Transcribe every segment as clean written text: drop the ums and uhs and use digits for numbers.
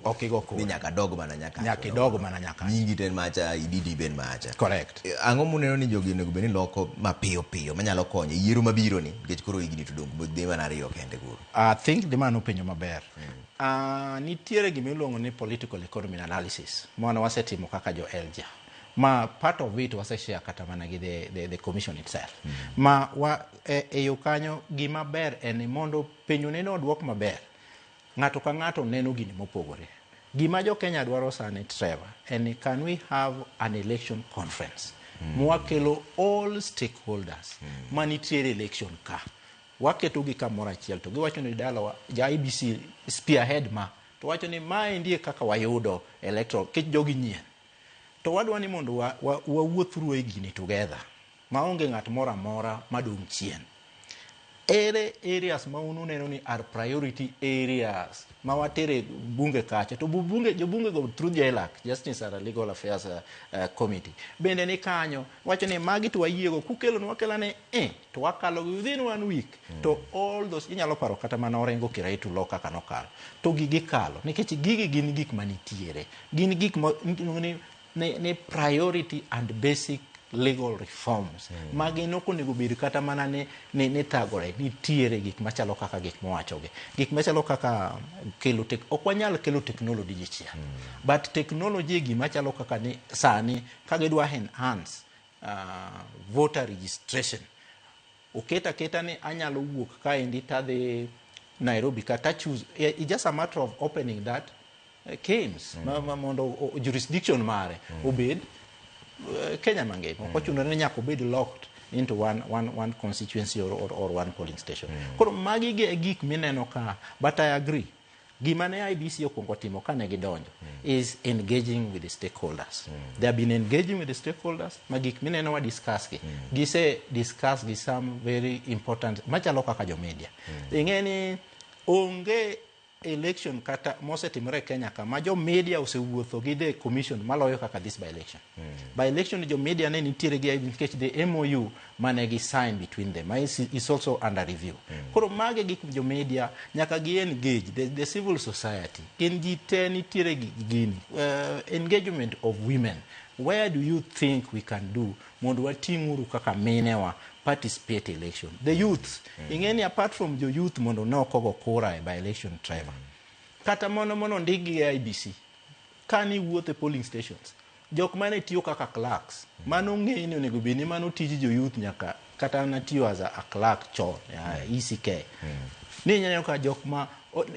Ok igo kura. Ni nyaka dog mana nyaka. Nyaka idog mana nyaka. Nyingi to en macha, ID be en macha. Correct. Ang'o muneno ni jogi onego bed ni loko mapiyo piyo manyalo konyo e yiero mabiro ni nikech koro higni to dong' dhi mana ariyo kende koro. I think dima penjo maber. Nitiere gima iluongo ni political economy analysis mane wasetimo kaka jo ELJA ma part of it waseshare kata mana gi the commission itself. Ma wa, e yo kanyo gima ber en ni mondo penjo neno oduok maber, ng'ato ka ng'ato neno gini mopogore. Gima jo Kenya dwaro sani, Trevor, en ni can we have an election conference mwakelo all stakeholders manitiere election ka, waketogi kamoro achiel to giwacho ni dalawa ja IEBC spearhead ma to wacho ni maendi e kaka wayudo electoral kech jogi nyien to wadwa ni mondo wawuoth through e gini together maonge ng'at moro amora madong' chien. Ere areas ma un uneno ni are priority areas ma watere bunge kacha to bunge jobunge go through JLAC, Justice and Legal Affairs Committee, bende ni kanyo wacho ni magi to wayiego kukelonwa akela ni to wakalo gi within one week. To all those inyalo paro kata mana Orengo Kiraitu law kaka nokalo to gigi kalo nikech gigi gin gik manitiere, gin gik ma iluongo ni priority and basic legal reforms ma gin ok onego bed kata mana ni thagore. Nitiere gik machalo kaka gik mowachogi, gik machalo kaka kelo tek, ok wanyal kelo technology dichiel but technology e gima chalo kaka ni sani ka gidwa enhance voter registration, oket aketa ni anyalo wuok kaendi tadhi Nairobi kata choose. It's just a matter of opening that KIEMS ma mondo jurisdiction mare obed Kenya mangima. Ok ochuno ni nyaka obed locked into one constituency or one polling station. Koro magi e gik mineno ka, but I agree. Gima ne IEBC okwongo timo kane gidonjo is engaging with the stakeholders. They have been engaging with the stakeholders ma gik mineno wa discuss gi. Gise discuss gi some very important machalo kaka jo media. Ing'e ni onge election kata mosetimore e Kenya ka ma jo media osewuotho gi the commission maloyo kaka this by election. By election jo media ne nitiere gi nikech the MOU mane gi sign between them is also under review. Koro mage gik jo media nyaka gi engage the civil society. Gin ji te nitiere gi gini. Engagement of women. Where do you think we can do mondo wating'uru kaka minewa participate election? The youth. Ing'e ni apart from jo youth mondo ne ok ogo kura e by election, Trevor. Kata mono ndik gi IEBC. Kani wuotho e polling stations, jok mane tiyo kaka clerks, mano ng'e ni onego bed ni mano tij jo youth nyaka kata natiyo as a clerk chon ECK. Ni ineno ka jok ma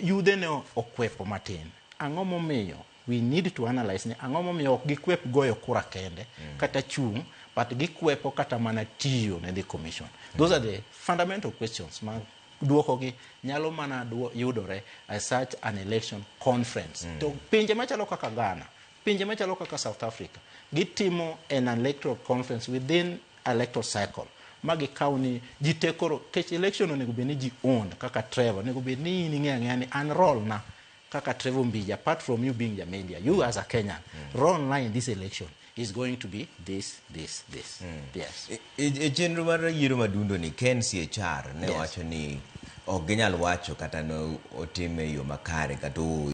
yudhe ne okwepo matin. Ang'o momiyo we need to analyze ni ang'o momiyo ok gikwep goyo kura kende kata chung', but gikwepo kata mana tiyo ne the commission? Those are the fundamental questions ma duokogi nyalo mana yudore as such an election conference. To pinje machalo kaka Ghana, pinje machalo kaka South Africa, gitimo an electoral conference within electoral cycle ma gikaw ni ji te. Koro kech election onego bed ni ji own kaka Trevor onego bed ni in ing'eyo ang'eya ni an role na kaka Trevor Mbija, apart from you being the media, you as a Kenyan, role na in this election is going to be this, this, this. Yes. E chenro mar yiero madundo ni KNCHR ne wacho ni ok ginyal wacho kata ne otime e yo makare kata ooyo.